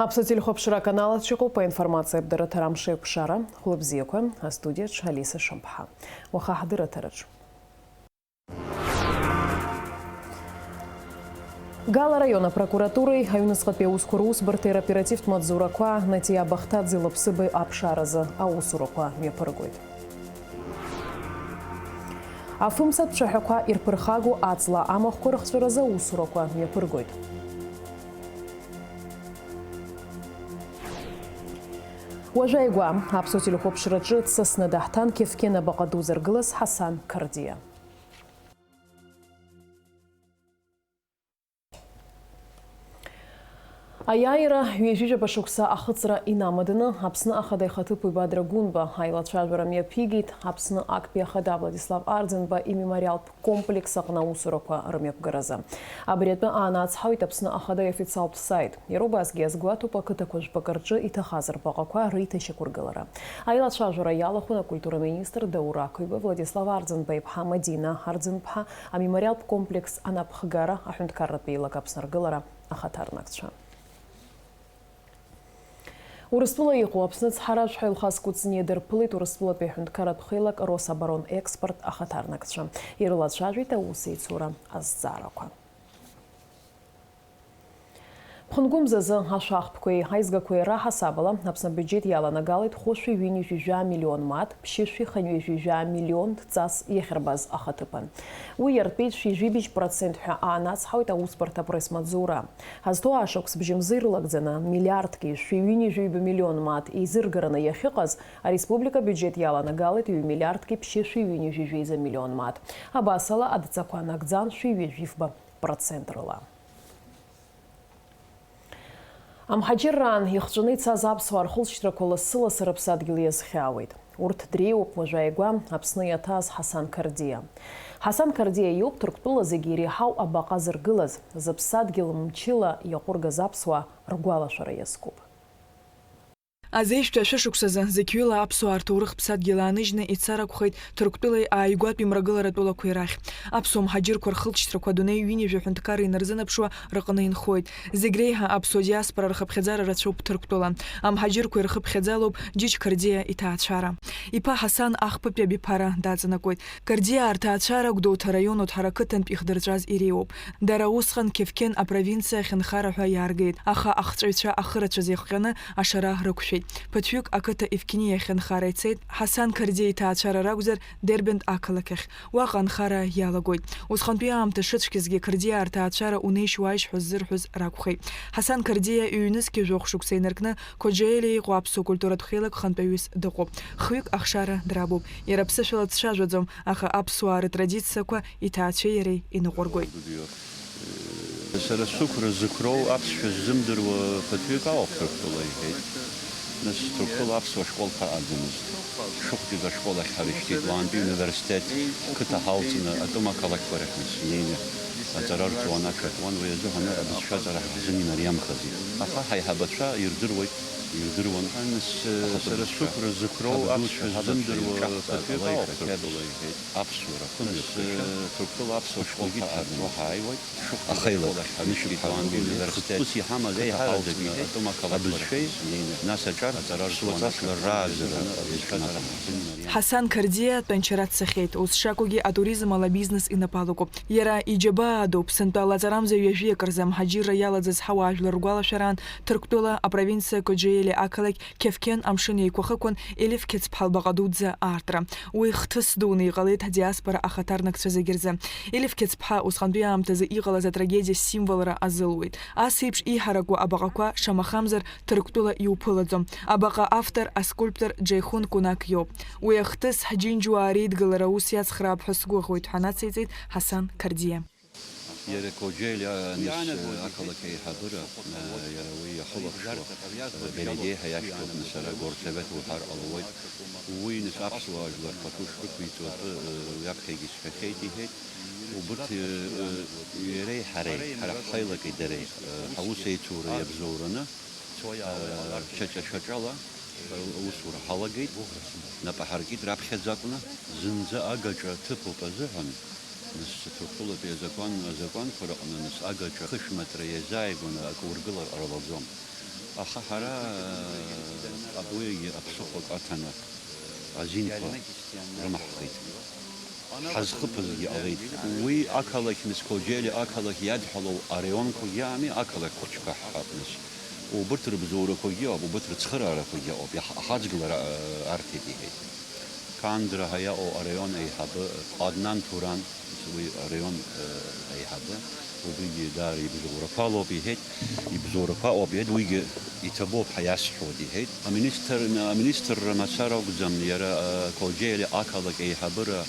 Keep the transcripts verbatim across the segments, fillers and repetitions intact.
Аԥсуа телехәаԥшра аканал аҿы иҟоуп аинформациатә дырраҭара Амшеиқәшара. Хәлыбзиақәа, астудиаҿ Алиса Шамԥҳа. Уаха ҳдырраҭараҿ. Гала араион апрокуратуреи аҩныҵҟатәи аусқәа русбарҭеи роперативтә маҵзурақәа Натиа Бахҭаӡе лыԥсыбаҩ аԥшааразы аусурақәа мҩаԥыргоит. Афымцатә цәаҳәақәа ирԥырхагоу аҵла амахәқәа рыхҵәаразы аусурақәа мҩаԥыргоит. Уажәааигәа аԥсуа телехәаԥшраҿы дсасны даҳҭан Кефкен абаҟа дуӡаргылаз Ҳасан Қырдиа. Аиааира ҩажәижәаба шықәса ахыҵра инамаданы, Аԥсны Ахада ихаҭыԥуаҩ Бадра Гәынба аилацәажәара мҩаԥигеит Аԥсны актәи Ахада Владислав Арӡынба имемориалтә комплекс аҟны аусурақәа рымҩаԥгаразы. Абри атәы аанацҳауеит Аԥсны Ахада иофициалтә саит. Иара убасгьы иазгәаҭоуп ақыҭақәа жәпакы рҿы иҭахаз рбаҟақәа реиҭашьақәыргылара. Аилацәажәара иалахәын акультура министр Даур Ақәиба, Владислав Арӡынба иԥҳа Мадина Арӡынԥҳа, амемориалтә комплекс анапхгара, аҳәынҭқарратә еилак Аԥсны аргылара ахаҭарнакцәа. Урыстәыла иҟоу Аԥсны ацҳаражә ҳәа Елхас Кәыҵниа дырԥылеит Урыстәылатәи аҳәынҭқарратә хеилак Рособоронэкспорт ахаҭарнакцәа. Ирылацәажәеит аусеицура азҵаарақәа. Ԥхынгәымзазы ашәахтәқәеи аизгақәеи раҳасабала Аԥсны абиуџьет иаланагалеит хәышәи ҩынҩажәи жәа миллион мааҭ ԥшьышәи хынҩажәи жәа миллион дҵас иахьырбаз ахаҭыԥан. Уи иартәеит шәи жәибжь процент ҳәа аанацҳауеит аусбарҭа апресс-маҵзура. Ҳазҭоу ашықәс бжьымзы ирылагӡаны миллиардки шәи ҩынҩажәи ҩба миллион мааҭ еизыргараны иахьыҟаз ареспублика абиуџьет иаланагалеит ҩ миллиардки ԥшьышәи ҩынҩажәи жәеиза миллион мааҭ. Абасала адҵақәа нагӡан шәи ҩажәи фба процент рыла. Амҳаџьырраан ихҵәаны ицаз аԥсуаа рхылҵшьҭрақәа лассы-лассы рыԥсадгьыл иазхьаауеит. Урҭ дреиуоуп уажәааигәа Аԥсны иаҭааз Ҳасан Қардиа. Ҳасан Қардиа иоуп Ҭырқәтәыла зегьы иреиҳау абаҟа зыргылаз, зыԥсадгьыл мчыла иаҟәыргаз аԥсуаа ргәалашәара иазкуп. Азеижәтәи ашәышықәсазы зықьҩыла аԥсуаа рҭоурых ԥсадгьыл ааныжьны ицар акәхеит Ҭырқәтәылеи ааигәатәи мрагыларатә тәылақәеи рахь. Аԥсуа мҳаџьырқәа рхылҵшьҭрақәа адунеи ҩынҩажәа ҳәынҭқарра инарзынаԥшуа рыҟны инхоит. Зегь реиҳа аԥсуа диаспора рхыԥхьаӡара рацәоуп Ҭырқәтәыла. Амҳаџьырқәа ирхыԥхьаӡалоуп Џьыџь Қардиа иҭаацәара. Иԥа Ҳасан ахԥатәи абиԥара даҵанакуеит. Қардиаа рҭаацәара Гәдоуҭа араион Оҭҳара ақыҭантә ихдырҵәаз иреиуоуп. Дара усҟан Кефкен апровинциа ахьынхара ҳәа иааргеит, аха ахҵәаҩцәа ахы рацәаз иахҟьаны ашара рықәшәеит. Ԥыҭҩык ақыҭа Евкиниа ахьынхара ицеит, Ҳасан Қардиа иҭаацәара ракәзар, Дербент ақалақь ахь. Уаҟа анхара иалагоит. Усҟантәи аамҭа шыцәгьазгьы Қардиаа рҭаацәара унеишь-уааишь ҳәа ззырҳәоз ракәхеит. Ҳасан Қардиа ҩнызқьи жәохә шықәса инаркны Коџьаелиа иҟоу аԥсуа культуратә хеилак хантәаҩыс дыҟоуп. Хҩык ахшара драбуп. Иара ԥсышәала дцәажәаӡом, аха аԥсуаа рытрадициақәа иҭаацәеи иареи иныҟәыргоит. Сара сықәра зықәроу аԥсшәа ззымдыруа ԥыҭҩык ауп Ҭырқәтәыла, иҳәеит. Нас Ҭырқәтәыла аԥсуа школ ҳәа ыҟаӡамызт. Шыхәдагь ашкол ахь ҳарышьҭит, уаантәи университет, қыҭа ҳалҵны, атәым ақалақьқәа рахь нас инеины аҵара рҵон, аҽакуан, уи азыҳәан абызшәаҵара ҳзын инариамхаӡеит. Аха ҳаиҳабацәа ирдыруеит, ирдыруан. Нас, сара сықәра зықәроу аԥсшәа ззымдыруа ԥыҭҩык ауп Ҭырқәтәыла, иҳәеит. Аԥсуара, нас, Ҭырқәтәыла аԥсуа школ ҳәа ыҟаӡамызт. Ахеилак, анышә иҳаргәылеит, хықәкыс иҳамаз еиҳараӡак иҳәеит, абызшәеи, нас аҿар, ԥсуаҵас лырраазара. Ҳасан Қардиа Тәанчара дцахьеит, ус шакәугьы атуризм ала бизнес инапы алакуп. Иара иџьабаа дууп, сынтәа лаҵарамза ҩажәи акырзы амҳаџьырра иалаӡаз ҳауаажәлар ргәалашәараан, Ҭырқәтәыла апровинциа Коџьаелиа ақалақь Кефкен амшын еиқәа хықәын Елиф Қьецԥҳа лбаҟа дуӡӡа аартра. Уи хҭыс дуны иҟалеит ҳдиаспора ахаҭарнакцәа зегьы рзы. Елиф Қьецԥҳа усҟантәи аамҭазы иҟалаз атрагедиа символра азылуеит. Ас еиԥш иҳаракуа абаҟақәа, шамахамзар, Ҭырқәтәыла иуԥылаӡом. Абаҟа автор, аскульптор Џьаихон Кәынақ иоуп. Уи ахҭыс ҳџьынџьуаа реидгылара аус иацхраап ҳәа сгәыӷуеит, ҳәа нациҵеит Ҳасан Қардиа. Иара Коџьелиа, а, нас, э, ақалақь аиҳабыра, э, иара уи иахылаԥшуа, э, Бередеиҳа иашьҭоуп, нас, ара агорсовет уҳәар ҟалоит. Уи, нас, аԥсуаа жәлар пату шрықәиҵо атәы, э, уи аԥхьагьы исҳәахьеит, иҳәеит. Убырҭ, э, э, иареи ҳареи, ҳара ҳхеилаки дареи, э, ҳаус еицура иабзоураны, Шьаҿа-шьаҿала аусура ҳалагеит, нап аҳаркит раԥхьаӡа акәны, зынӡа агаҿа ҭыԥуп азыҳәан, нас, Ҭырқәтәылатәи азакәан, азакәанқәа рыҟны, нас, агаҿа хышә метра иазааигәаны акы ургылар ҟаралаӡом. Аха ҳара, э, абуегьы аԥсыхәак аҭаны азинқәа рымаҳхит. Ҳазхыԥызгьы ҟалеит. Уи ақалақь, Мскоџьели ақалақь иадҳәалоу араионқәагьы ами, ақалақь хәыҷқәа ҳҳәап, нас. Убырҭ рыбзоурақәагьы ауп, убырҭ рыцхыраарақәагьы ауп, иаҳ-, ахаҵгылара, э, арҭеит, иҳәеит. Қандра ҳәа иаҟоу араион аиҳабы Аднан Туран, уи араион, э, аиҳабы, убригьы даара ибзоурақәа лоуп, иҳәеит, ибзоурақәа ыҟоуп, иҳәеит, уигьы иҭабуп ҳәа иасҳәоит, иҳәеит. Аминистр, аминистрра мацара акәӡам, иара, э, Коџьели ақалақь аиҳабыра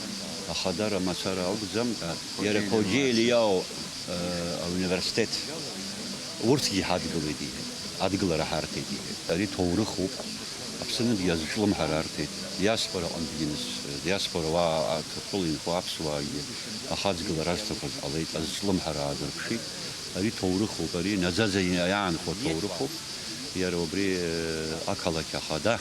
ахадара мацара акәӡам, э, иара Коџьели иаау, э, ауниверситет, урҭгьы ҳадгылеит, иҳәеит, адгылара ҳарҭеит, иҳәеит. Ари ҭоурыхуп, Аԥснытәгьы азҿлымҳара арҭеит, диаспораҟынтәгьы, нас, диаспора уаа, Ҭырқәтәыла инхо аԥсуаагьы ахаҵгылара азҭақәаз ҟалеит, азҿлымҳара аазырԥшит. Ари ҭоурыхуп, ари наӡаӡа иаанхо ҭоурыхуп. Иара убри, э, ақалақь ахада,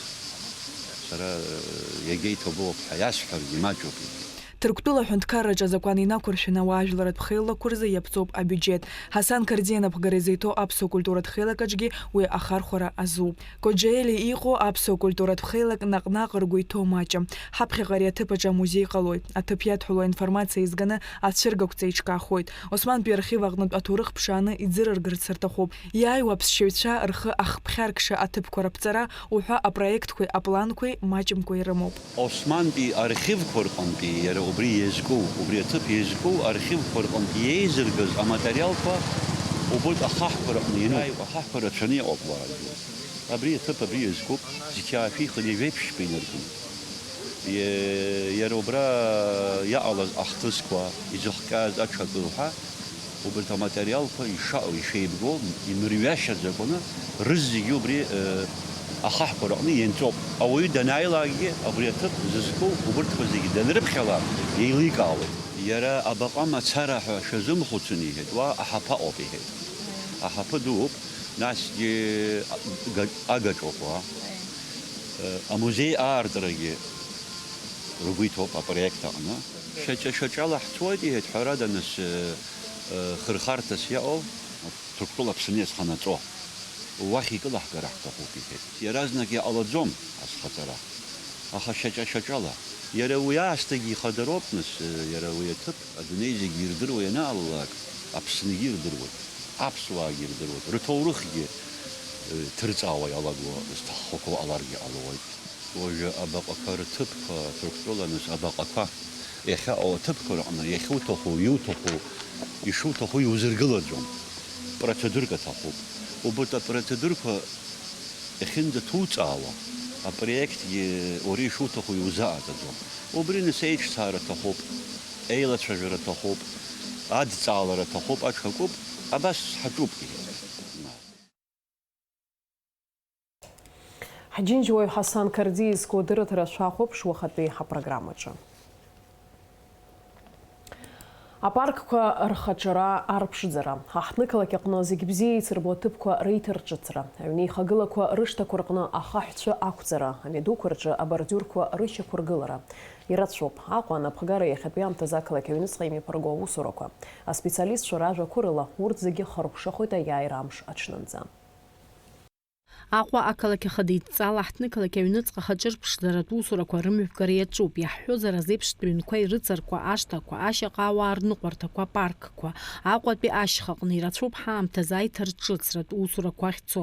сара, э, иагьа иҭабуп ҳәа иасҳәаргьы маҷуп, иҳәеит. Ҭырқәтәыла аҳәынҭқарраҿы азакәан инақәыршәаны ауаажәларратә хеилақәа рзы иаԥҵоуп абиуџьеҭ. Ҳасан Қардиа анапхгара изиҭо аԥсуа культуратә хеилак аҿгьы уи ахархәара азуп. Коџьели иҟоу аԥсуа культуратә хеилак наҟ-наҟ ргәы иҭоу маҷым. Ҳаԥхьаҟа ари аҭыԥ аҿы амузеи ҟалоит. Аҭыԥ иадҳәалоу аинформациа еизганы ацәыргақәҵа еиҿкаахоит. Османтәи архив аҟнытә аҭоурых ԥшааны иӡырыргарц рҭахуп. Иааиуа аԥсшьаҩцәа рхы ахԥхьаркша аҭыԥқәа раԥҵара уҳәа апроектқәеи апланқәеи маҷымкәа ирымоуп. Османтәи архивқәа рҟынтәи иара убри иазку, убри аҭыԥ иазку архивқәа рҟынтәи иеизыргаз аматериалқәа убоит ахаҳәқәа рҟны иануп. Ахаҳәқәа рацәаны иҟоуп уаагьы. Абри аҭыԥ абри иазкуп, зқьи аашәи хынҩажәи жәеиԥшьба инаркны. Иа-, иара убра иаҟалаз ахҭысқәа, изыхҟьаз аҽакы уҳәа, убарҭ аматериалқәа ишаҟоу, ишеибгоу, имырҩашьаӡакәаны, рызегьы убри, э, ахаҳәқәа рҟны ианҵоуп. Ауаҩы данааилакгьы абри аҭыԥ зызку убырҭқәа зегьы данрыԥхьалак еиликаауеит. Иара абаҟа мацара ҳәа шәазымхәыцын, иҳәеит, уа аҳаԥы аҟоуп, иҳәеит. Аҳаԥы дууп, насгьы га-, агаҿоуп уа. Э, амузеи аартрагьы ргәы иҭоуп апроект аҟны. Шьаҿа-шьаҿала ҳцоит, иҳәеит, ҳәарада, нас, э, э, хырхарҭас иаҟоу, Ҭырқәтәыла Аԥсны иазханаҵо, уахь икылаҳгара ҳҭахуп, иҳәеит. Иаразнак иҟалаӡом азхаҵара, аха шьаҿа-шьаҿала. Иара уи аасҭагьы ихадароуп, нас, э, иара уи аҭыԥ, адунеи зегьы ирдыруа ианаалалак, Аԥсныгьы ирдыруеит, аԥсуаагьы ирдыруеит, рҭоурыхгьы, э, ҭырҵаауа иалаго зҭаххақәоу ҟаларгьы ҟалоит. Уажәы абаҟақәа рҭыԥқәа, Ҭырқәтәыла, нас, абаҟақәа иахьаҟоу аҭыԥқәа рҟны иахьуҭаху, иуҭаху, ишуҭаху иузыргылаӡом. Процедурк аҭахуп. Убарҭ апроцедурқәа иахьынӡаҭуҵаауа, апроектгьы уара ишуҭаху иузаагаӡом. Убри, нас, еиҿцаара аҭахуп, еилацәажәара аҭахуп, адҵаалара аҭахуп, аҽакуп, абас ҳаҿуп, иҳәеит. Ҳџьынџьуаҩ Ҳасан Қардиа изку адырраҭара шәахәаԥш уахатәи ҳапрограммаҿы. Апаркқәа рхаҿара, арԥшӡара, ҳаҳҭнықалақь аҟны зегь бзиа еицырбо аҭыԥқәа реиҭарҿыцра, аҩнеихагылақәа рышҭақәа рҟны ахаҳәцәы ақәҵара, амҩадуқәа рҿы абордиурқәа рышьақәыргылара ирацәоуп. Аҟәа анапхгара иахьатәи аамҭазы ақалақь аҩныҵҟа имҩаԥырго аусурақәа, аспециалистцәа ражәақәа рыла, урҭ зегьы хыркәшахоит аиааира амш аҽнынӡа. Аҟәа ақалақь ахадеидҵала ҳҭнықалақь аҩныҵҟа хаҿырԥшӡаратә усурақәа рымҩаԥгара иаҿуп. Иаҳҳәозар, азеиԥштә ҩнқәа ирыҵаркуа ашҭақәа, ашьаҟа ауаа рныҟәарҭақәа, апаркқәа, Аҟәатәи ашьхаҟны ирацәоуп ҳаамҭазы аиҭарҿыцратә усурақәа ахьцо.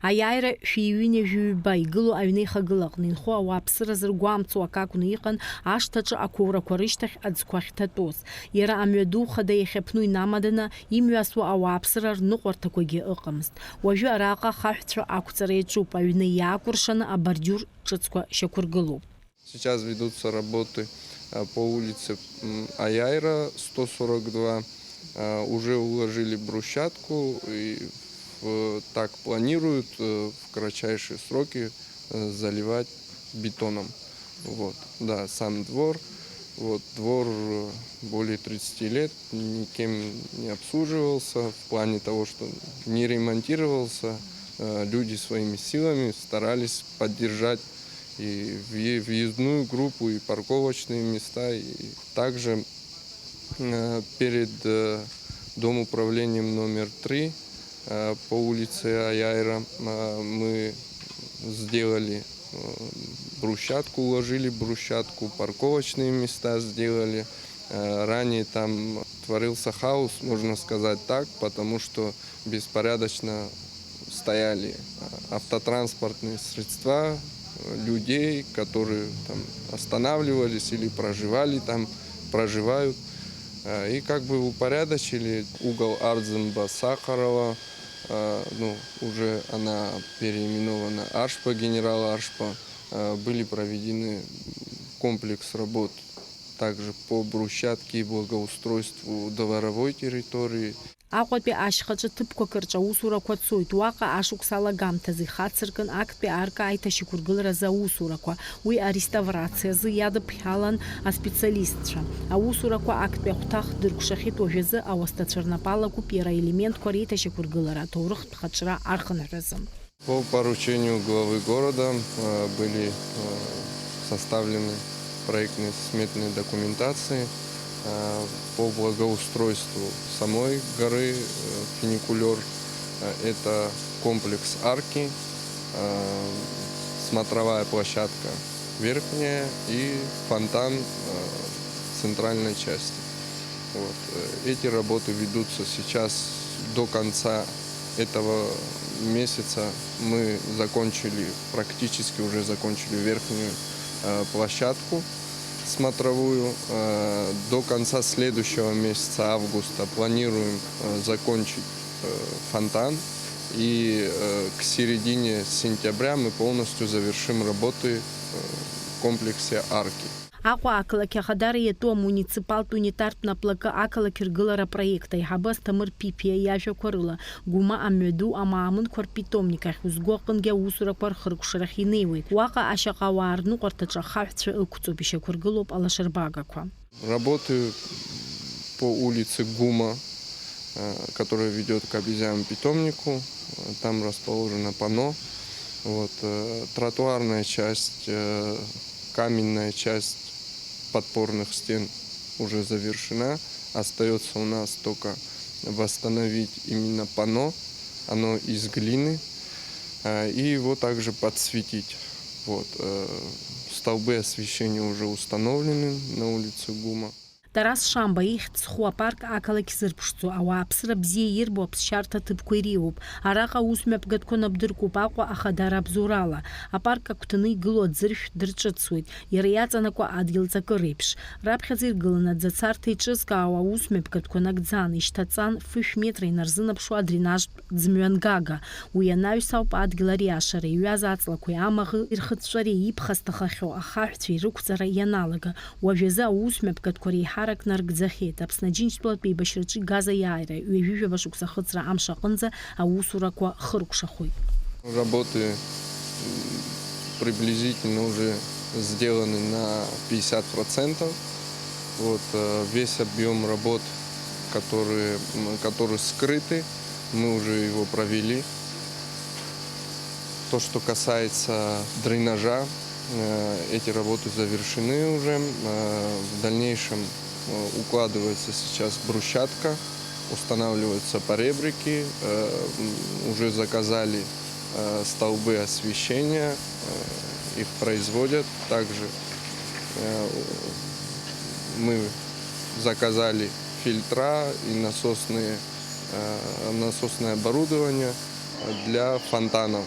Аиааира шәи ҩынҩажәи ҩба игылоу аҩнеихагылаҟны инхо ауааԥсыра зыргәамҵуа акы акәны иҟан ашҭаҿы ақәоурақәа рышьҭахь аӡқәа ахьҭатәоз. Иара амҩаду хада иахьаԥну инамаданы, имҩасуа ауааԥсыра рныҟәарҭақәагьы ыҟамызт. Уажәы араҟа ахаҳәцәа ақәҵара иаҿуп, аҩны иаакәыршаны абордиур ҿыцқәа шьақәыргылоуп. Сейчас ведутся работы, а, по улице, м, Аяйра, сто сорок два. А, уже уложили брусчатку и в-, так планируют, э, в кратчайшие сроки, э, заливать бетоном. Вот, да, сам двор. Вот, двор, э, более тридцати лет никем не обслуживался в плане того, что не ремонтировался. Э, люди своими силами старались поддержать и въе-, въездную группу, и парковочные места. И также, э, перед, э, домоуправлением номер три Э, По улице Аяйра э, мы сделали э, брусчатку, уложили брусчатку, парковочные места сделали. Э, Ранее там творился хаос, можно сказать так, потому что беспорядочно стояли э, автотранспортные средства, э, людей, которые там останавливались или проживали там, проживают. Э, И как бы упорядочили угол Ардзинба Сахарова, э, ну, уже она переименована Ашпа, генерал Ашпа. Э, Были проведены комплекс работ также по брусчатке и благоустройству дворовой территории. Аҟәатәи ашьхаҿы ҭыԥқәак рҿы аусурақәа цоит. Уаҟа ашықәс алагамҭазы ихацыркын актәи арка аиҭашьақәыргыларазы аусурақәа. Уи ареставрациазы иадыԥхьалан аспециалистцәа. Аусурақәа актәи ахәҭа хдыркәшахьеит, уажәазы ауасҭацәа рнапы алакуп иара аелементқәа реиҭашьақәыргылара аҭоурыхтә хаҿра архынҳәразы. По поручению главы города э, были э, составлены проектные сметные документации э, по благоустройству самой горы э, фуникулёр. Э, Это комплекс арки, э, смотровая площадка верхняя и фонтан э, центральной части. Вот. э, Эти работы ведутся сейчас до конца этого месяца. Мы закончили, практически уже закончили верхнюю э, площадку смотровую. Э, До конца следующего месяца, августа, планируем э, закончить э, фонтан. И э, к середине сентября мы полностью завершим работы э, в комплексе арки. Аҟәа ақалақь ахадара иатәу амуниципалтә унитартә наплакы ақалақь ргылара апроект аиҳабы Асҭамыр Ԥиԥиа иажәақәа рыла, Гәыма амҩаду амаамынқәа рпитомник ахь узго аҟынгьы аусурақәа рхыркәшарахь инеиуеит. Уаҟа ашьаҟауаа рныҟәарҭаҿы ахаҳәцәа ықәҵоуп, ишьақәыргылоуп алашарбагақәа. Работы по улице Гума, э, которая ведет к обезьяному питомнику. Э, Там расположено панно. Вот, э, тротуарная часть, э, каменная часть подпорных стен уже завершена. Остается у нас только восстановить именно панно. Оно из глины. Э, И его также подсветить. Вот, э, Столбы освещения уже установлены на улице Гума. Тарас Шамба ихьӡ зху апарк ақалақь зырԥшӡо, ауааԥсыра бзиа ирбо аԥсшьарҭа ҭыԥқәа иреиуоуп. Араҟа аус мҩаԥгатәқәа набдыркуп Аҟәа ахадара абзоурала. Апарк агәҭаны игылоу аӡыршә дырҿыцуеит, иара иаҵанакуа адгьыл ҵакы реиԥш. Раԥхьаӡа иргыланы аӡацарҭа еиҿызкаауа аус мҩаԥгатәқәа нагӡан, ишьҭаҵан, фышә метра инарзынаԥшуа адренажтә ӡмҩангага. Уи анаҩс ауп адгьыл ариашара, иҩаз аҵлақәеи амаӷи рхыҵәҵәареи иԥхасҭахахьоу ахаҳәцәеи рықәҵара ианалага. Уажәазы аус мҩаԥгатәқәа реиҳарак нарыгӡахьеит. Аԥсны Аџьынџьтәылатә еибашьраҿы игаз аиааира ҩажәижәаба шықәса ахыҵра амш аҟынӡа аусурақәа хыркәшахоит. Работы м, приблизительно уже сделаны на пятьдесят процентов. Вот, э, весь объем работ, которые, м, которые скрыты, мы уже его провели. То, что касается дренажа, э, эти работы завершены уже. Э, В дальнейшем э, укладывается сейчас брусчатка, устанавливаются поребрики, э, м, уже заказали э, столбы освещения, э, их производят. Также э, мы заказали фильтра и насосные, э, насосное оборудование для фонтанов.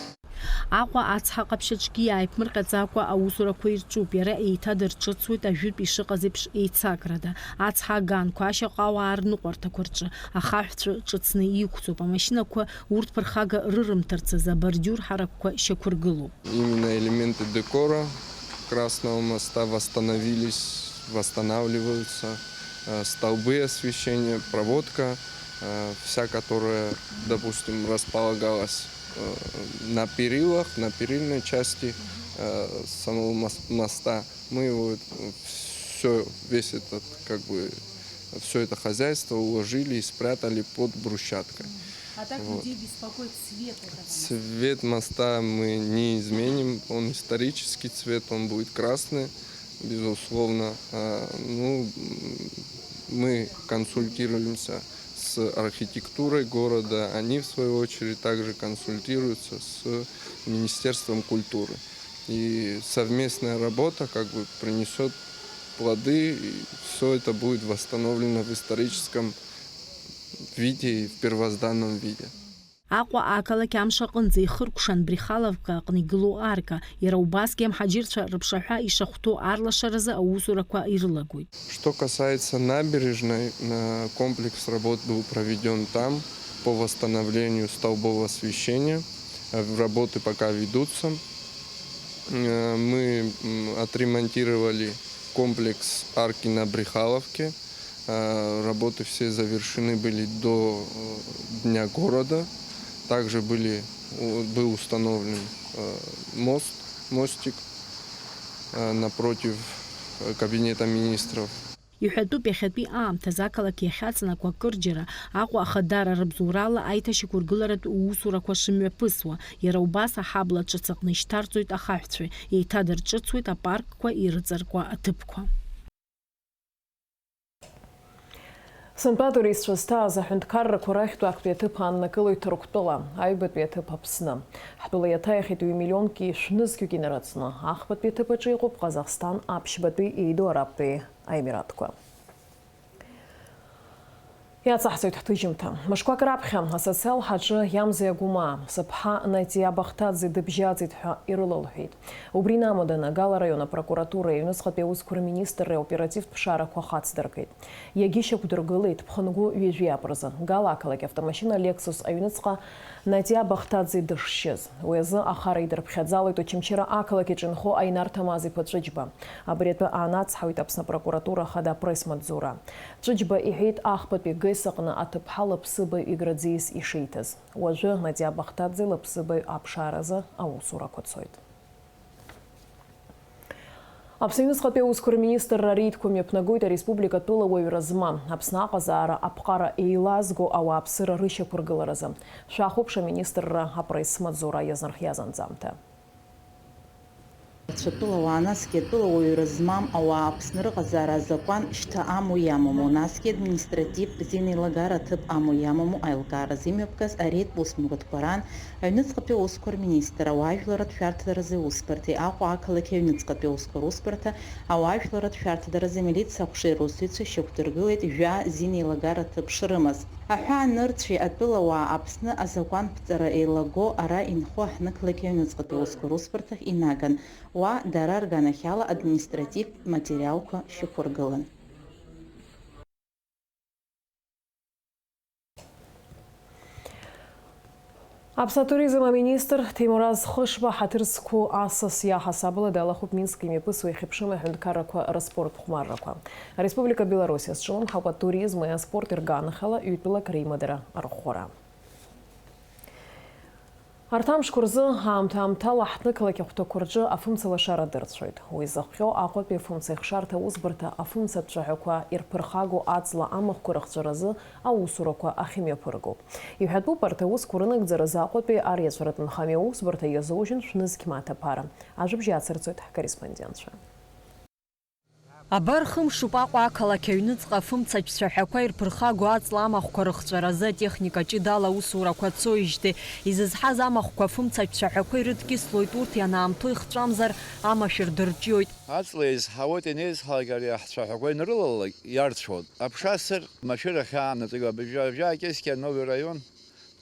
Аҟәа ацҳа ҟаԥшь аҿгьы иааиԥмырҟьаӡакәа аусурақәа ирҿуп, иара еиҭадырҿыцуеит ажәытә ишыҟаз еиԥш еицакрада. Ацҳа аганқәа, ашьаҟауаа рныҟәарҭақәа рҿы ахаҳәцәа ҿыцны иқәҵоуп, амашьынақәа урҭ ԥырхага рырымҭарц азы абордиур ҳаракқәа шьақәыргылоуп. Именно элементы декора Красного моста восстановились, восстанавливаются. Э, Столбы освещения, проводка, э, вся, которая, допустим, располагалась э, на перилах, на перильной части э, самого мос- моста. Мы его все, весь этот, как бы, все это хозяйство уложили и спрятали под брусчаткой. А так Вот. Людей беспокоит цвет этого. Цвет моста мы не изменим, он исторический цвет, он будет красный, безусловно. А, Ну, м, мы консультируемся с архитектурой города, они, в свою очередь, также консультируются с Министерством культуры. И совместная работа как бы принесет плоды, и все это будет восстановлено в историческом виде и в первозданном виде. Аҟәа ақалақь амш аҟынӡа ихыркәшан Брехаловка аҟны игылоу арка, иара убасгьы амҳаџьырцәа рыԥшаҳәа ишахәҭоу арлашаразы аусурақәа ирылагоит. Что касается набережной, на-, комплекс работ был проведён там по восстановлению столбового освещения. Э, работы пока ведутся. Э, мы, м, отремонтировали комплекс арки на Брехаловке. Э, работы все завершены были до, э, Дня города. Также были, у-, был установлен, э, мост, мостик, э, напротив, э, кабинета министров. Иҳәатәуп, иахьатәи аамҭазы ақалақь иахьаҵанакуа акырџьара Аҟәа ахадара рыбзоурала аиҭашьақәыргыларатә усурақәа шымҩаԥысуа, иара убас аҳабла ҿыц аҟны ишьҭарҵоит ахаҳәцәа, еиҭадырҿыцуеит апаркқәа ирыҵаркуа аҭыԥқәа. Сынтәа атуристцәа зҭааз аҳәынҭқаррақәа рахьтә актәи аҭыԥ ааннакылоит Ҭырқәтәыла, аҩбатәи аҭыԥ Аԥсны. Ҳтәыла иаҭааихьеит ҩ-миллионки шәнызқьҩык инарыцны, ахԥатәи аҭыԥ аҿы иҟоуп Ҟазахстан, аԥшьбатәи Еидоу Арабтәи Аемиратқәа. Иаҵаҳҵоит ҳҭыжьымҭа. Мышқәак раԥхьа асоциал ҳаҿы Иамзеи Агәымаа, сыԥҳа Натиа Бахҭаӡе дыбжьаӡит ҳәа ирылалҳәеит. Убри инамаданы Гала араион апрокуратура аҩныҵҟатәи аусқәа рминистрреи аоперативтә ԥшаарақәа хацдыркит. Иагьышьақәдыргылеит ԥхынгәы ҩажәи ааба рзы Гала ақалақь автомашьына Lexus аҩныҵҟа Натиа Бахҭаӡе дышшьыз. Уи азы ахара идырԥхьаӡалоит Очамчыра ақалақь иҿынхо Аинар Ҭамаз-иԥа Ҵәыџьба. Абри атәы аанацҳауеит Аԥсны апрокуратура ахада апресс-маҵзура. Ҵәыџьба иҳәеит, ахԥатәи Гес аҟны аҭыԥҳа лыԥсыбаҩ Игра Ӡиас ишиҭаз. Уажәы Натиа Бахҭаӡе лыԥсыбаҩ аԥшааразы аусурақәа цоит. Аԥсны аҩныҵҟатәи аусқәа рминистрра ареидқәа мҩаԥнагоит ареспублика атәыла уаҩра змам, Аԥсны аҟазаара аԥҟара еилазго ауааԥсыра рышьақәыргыларазы. Шәахәаԥш аминистрра апресс-маҵзура иазырхиаз анҵамҭа. Рацәатәыла ауаа, насгьы атәыла уаҩра змам ауаа Аԥсны рыҟазаара азакәан шьҭа амоу иамаму, насгьы административтә зинеилагара аҭыԥ амоу иамаму аилкааразы имҩаԥгаз ареидтә усмҩаԥгатәқәа раан аҩныҵҟатәи аусқәа рминистр, ауаажәларратә шәарҭадаразы аусбарҭеи Аҟәа ақалақь аҩныҵҟатәи аусқәа русбарҭа ауаажәларратә шәарҭадаразы амилициа аҟәшеи русзуҩцәа шьақәдыргылеит жәа зинеилагара ҭыԥ шрымаз. Аҳәаа нырцәи атәылауаа Аԥсны азакәанԥҵара еилаго ара инхо аҳҭнықалақь аҩныҵҟатәи аусқәа русбарҭахь инаган, уа дара рганахьала административтә материалқәа шьақәыргылан. Аԥсны атуризм аминистр Ҭемураз Хышба ҳаҭыр зқәу асас иаҳасабала далахәуп Минск имҩаԥысуа ихьыԥшым аҳәынҭқаррақәа рыспорт хәмаррақәа. Ареспублика Белоруссиа зҿлымҳақәа атуризми аспорти рганахьала ҩтәылак реимадара арӷәӷәара. Арҭ амшқәа рзы аамҭа-аамҭала ҳҭнықалақь ахәҭақәа рҿы афымца лашара дырцәоит. Уи зыхҟьо Аҟәатәи афымца ихшарҭа аусбарҭа афымцатә цәаҳәақәа ирԥырхагоу аҵла амахәқәа рыхҵәаразы аусурақәа ахьымҩаԥыргоу. Иҳәатәуп арҭ аусқәа рынагӡаразы Аҟәатәи ариаҵәаратә нхамҩа аусбарҭа иазужьын шәнызқь мааҭ аԥара. Ажәабжь иацырҵоит ҳкорреспондентцәа. Абар хымшуп Аҟәа ақалақь аҩныҵҟа афымцатә цәаҳәақәа ирԥырхагоу аҵла амахәқәа рыхҵәаразы атехника ҷыдала аусурақәа цоижьҭеи. Изызҳаз амахәқәа афымцатә цәаҳәақәа ирыдкьыслоит, урҭ ианаамҭоу ихҵәамзар амашәыр дырҿиоит. Аҵла еизҳауеит, ианеизҳалак ари аҳцәаҳәақәа ианрылалак иарцәон. Аԥша асыр машәыр ахьаанаҵ, абжьа, абжьа акьыскьа Новый район,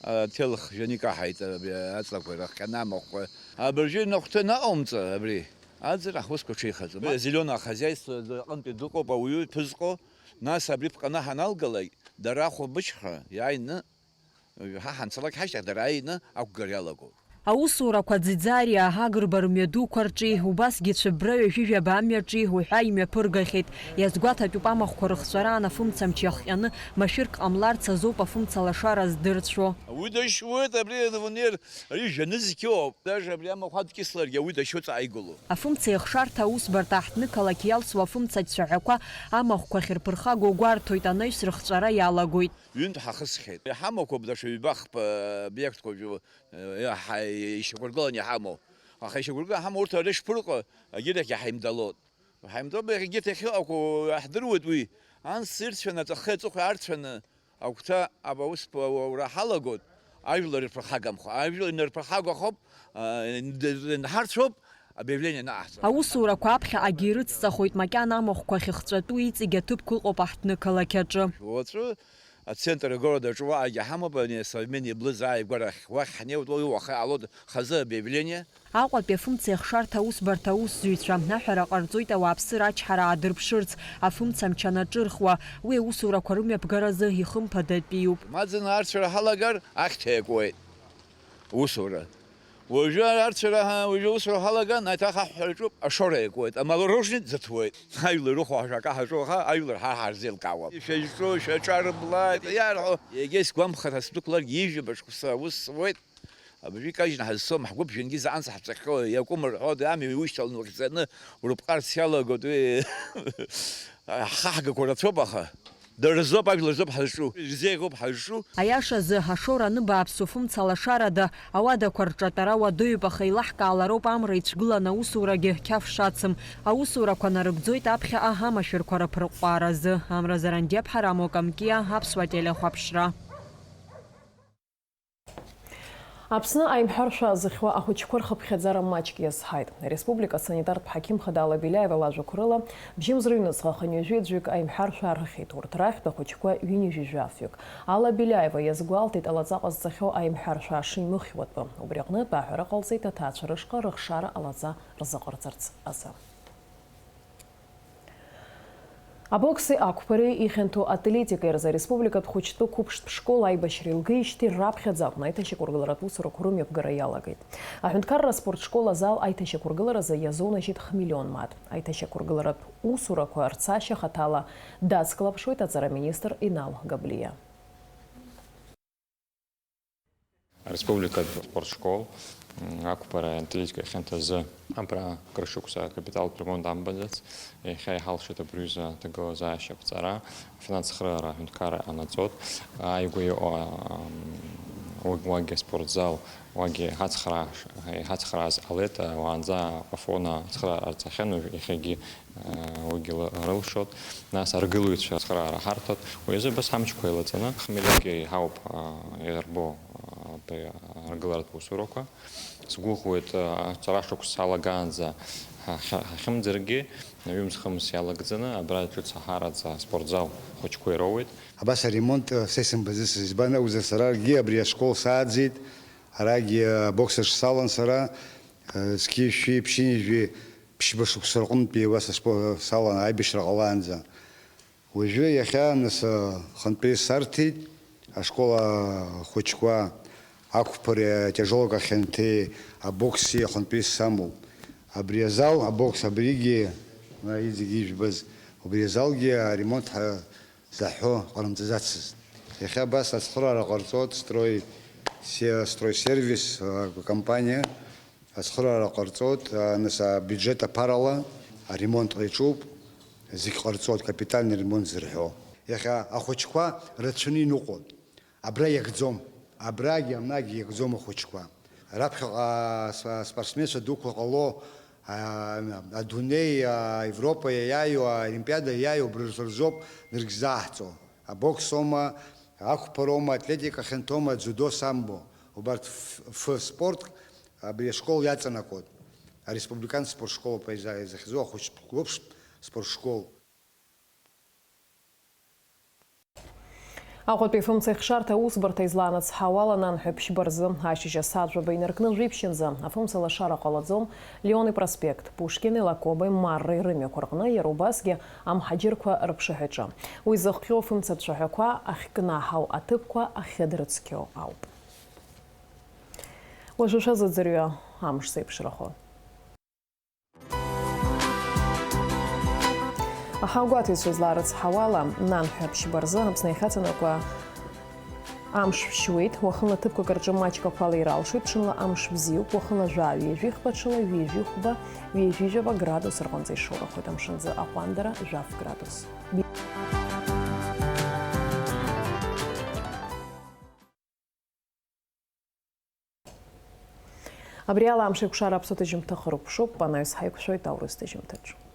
а, ҭелх жәаны икаҳаит, а, аҵлақәа ирыхҟьаны амахәқәа. Абыржәы инахәҭы анаҟаумҵа абри, аӡра ҳусқәа ҽеихаӡом. Зеленое хозяйство аҟынтәи дыҟоуп ауаҩы ԥызҟо, нас абри ԥҟаны ҳаналгалак, дара ахәылбыҽха иааины, ҳа ҳанцалак ҳашьҭахь дара ааины ақәгара иалагоуп. Аусурақәа Ӡиӡариа, Агрба рмҩадуқәа рҿи, убасгьы Цәыббра ҩажәижәаба амҩаҿи уҳәа имҩаԥыргахьеит. Иазгәаҭатәуп амахәқәа рыхҵәараан афымцамч иахҟьаны машәырк ҟамларц азоуп афымца лашара здырцәо. Уи дашьуеит, абри анвонер, ари жәанызқьоуп. Даже абри амахә адкьысларгьы ауи дашьуеит ааигәало. Афымца иахшарҭа аусбарҭа аҳҭнықалақь иалсуа афымцатә цәаҳәақәа амахәқәа ахьырԥырхагоу гәарҭоит, анаҩс рыхҵәара иалагоит. Ҩынтә ҳахысхьеит. Иҳамақәоуп даҽа ҩба-хԥа обиектқәа уажәы, э, ҳа-, ишьақәыргыланы иҳамоу. Аха ишьақәыргыланы иҳамоу урҭ ара шԥырҟа, агьырахь иҳаимдалот. Ҳаимдоуп, егьырҭ иахьыҟақәоу ҳдыруеит уи. Анс ирцәаны, аҵәахеи аҵыхәеи арцәаны, Агәҭа аба ус аура ҳалагоит, ажәлар ирԥырхагамхо. Ажәлар инарԥырхагахоуп, а, ин-, инҳарцәоуп, объявление анаҟаҳҵо. Аусурақәа аԥхьаҟагьы ирыцҵахоит, макьана амахәқәа ахьыхҵәатәу иҵегь аҭыԥқәа ыҟоуп аҳҭны-қалақь аҿы. Уаҵәы ацентр агорода аҿы уаҟагьы ҳамоуп, ани асовременный блыз ааигәарахь, уахь ҳнеиуеит, уи уаха иҟалоит хазы объявление. Аҟәатәи афымцеихшарҭа аусбарҭа аусзуҩцәа аҳәара ҟарҵоит ауааԥсыра ачҳара аадырԥшырц, афымца амч анаҿырхуа, уи аусурақәа рымҩаԥгаразы ихымԥадатәиуп. Маӡаны арцәара ҳалагар, ахьҭа иакуеит. Усура. Уажәы арцәара ҳа-, уажәы усура ҳалаган, аиҭах аҳәҳәараҿоуп, ашора иакуеит, амалорожник ӡыҭуеит. Ажәлар рыхәа ҳашака ҳаҿу аха, ажәлар ҳара ҳарзеилкаауам. Шәажәҵәо, шәаҿарыблааит, иарҳәо. Егьа исгәамԥхар, астәықәларгь ижәабаҿ қәса аус зуеит. Абыржәы икажьны ҳазцом, ҳгәыԥ жәынгьы заҟанӡа ҳҵәахьоу, иакәым рҳәода, ами, уишьҭаланы уахьӡаны урыпҟарц иалагоит, уи ҳхаҳгақәа рацәоуп, аха дара рзоуп, ажәлар рзоуп ҳазҿу, ирзеиӷьуп ҳазҿу. Аиашазы, ашора аныбааԥсу фымца лашарада, ауадақәа рҿатәара уадаҩуп, аха еилаҳкаалароуп амра ицәгыланы аусурагьы қьаф шацым. Аусурақәа нарыгӡоит аԥхьаҟа амашәырқәа рыԥырҟәҟәааразы. Амра Зарандиаԥҳа, Рамо Камкиа, Аԥсуа телехәаԥшра. Аԥсны аимҳәаршәа зыхьуа ахәыҷқәа рхыԥхьаӡара маҷк иазҳаит. Ареспублика асанитартә ҳақьым хада Алла Беляева лажәақәа рыла, бжьымз рыҩнуҵҟа хынҩажәи аӡәҩык аимҳәаршәа рыхьит. Урҭ рахьтә ахәыҷқәа ҩынҩажәи жәафҩык. Алла Беляева иазгәалҭеит алаҵа ҟазҵахьоу аимҳәаршәа шимыхьуатәу. Убри аҟнытә аҳәара ҟалҵеит аҭаацәа рышҟа рыхшара алаҵа рзыҟарҵарц азы. Абокси ақәԥареи ихьанҭоу атлетикеи рзы ареспубликатә хәыҷтәы қәыԥштә школ аибашьра илгеижьҭеи раԥхьаӡа акәны аиҭашьақәыргыларатә усурақәа рымҩаԥгара иалагеит. Аҳәынҭқарра аспорт школ азал аиҭашьақәыргыларазы иазунажьит хмиллион мааҭ. Аиҭашьақәыргыларатә усурақәа рцашьа хаҭала дацклаԥшуеит аҵара министр Инал Габлиа. Ареспубликатә спорт школ, м, ақәԥара атлетика хьанҭазы абра акыр шықәса акапиталтә ремонт амбаӡац, иахьа иҳалшеит абри аҩыза аҭагылазаашьа аԥҵара, афинанс цхыраара аҳәынҭқарра иҟанаҵоит, ааигәа иҟоу, ам, уагь-, уагьы аспортзал, уагьы ҳацхраа-, иҳацхрааз ҟалеит, уаанӡа Афон ацхыраара ҟарҵахьан, уажә иахьагьы Уигьы ла-, рылшоит. Нас аргылаҩцәа ацхыраара ҳарҭоит. Уи азы абас ҳамчқәа еилаҵаны, хмелиагьы иҳауп, а, иарбоу, а, абри аргыларатә усурақәа. Сгәыӷуеит, а, аҵара шықәса алагаанӡа ҳа-, ҳа-, ҳахьымӡаргьы, ҩымз-хымз иалагӡаны, абра ҿыц аҳараӡа аспортзал хәыҷқәа ироуеит. Абас аремонт, а, са исымбаӡацызт, избан акәзар, сара аргьы абри ашкол сааӡеит, арагьы абокс аҿы салан сара, а, зқьи жәшәи, ԥшьынҩажәи, ԥшьба шықәса рҟынтәи уа сашпо-, салан аибашьра ҟалаанӡа. Уажәы иахьа, нас, а, хынтәи сарҭеит, ашкол ахәыҷқәа ақәԥареи атяжелкәа хьанҭеи абокси ахынтәи самоуп. Абри азал, абокс абригьы, а, иҵегь ижәбаз, убри азалгьы аремонт ҳа-, заҳәо ҟарымҵаӡацызт. Иахьа абас ацхыраара ҟарҵоит строй-, се-, стройсервис, а, компаниа. Ацхыраара ҟарҵоит, а, нас абиуџьет аԥарала аремонт ҟаиҵоуп, зегь ҟарҵоит, капитальный ремонт зырҳәо. Иахьа ахәыҷқәа рацәаны иныҟәон. Абра иагӡом. Абрагьы, анагь иагӡом ахәыҷқәа. Раԥхьаҟа, а, с-, спортсменцәа дуқәа ҟало, а, адунеи, а, Европа иаиааиуа, аолимпиада иаиааиуа убри рзы рзоуп дыргьзааҳҵо. Абоксоума, ақәԥароума, атлетика хьанҭоума, дзудо, самбо. Убарҭ ф-, ф-, спорт Абри ашкол иаҵанакуеит ареспубликантә спортшкол ауп иза-, изахьӡу ахәыҷтә клубтә спортшкол. Аҟәатәи афымцеихшарҭа аусбарҭа излаанацҳауала, нанҳәа ԥшьба рзы ашьыжь асааҭ жәаба инаркны жәиԥшьынӡа афымца лашара ҟалаӡом, Леон ипроспект, Пушкини Лакоби Марреи рымҩақәа рҟны, иара убасгьы амҳаџьырқәа рыԥшаҳәаҿы. Уи зыхҟьо афымца цәаҳәақәа ахькнаҳау аҭыԥқәа ахьыдрыцқьоу ауп. Уажәы шәазыӡырҩы амш зеиԥшрахо. Аҳауагәаҭаҩцәа излаарыцҳауала, нанҳәа ԥшьба рзы Аԥсны иахьаҵанакуа амш шәшьуеит, уахынла ҭыԥқәак рҿы маҷк ақәа леира алшоит, ҽынла амш бзиоуп, уахынла жәаа ҩажәихәба, ҽынла ҩажәихәба, ҩажәижәаба градус рҟынӡа ишоурахоит амшынӡы аҟәандара жәаф градус. Абри ала амш еиқәшара аԥсуа ҭыжьымҭа хыркәшоуп, анаҩс ҳаиқәшәоит аурыс ҭыжьымҭаҿ.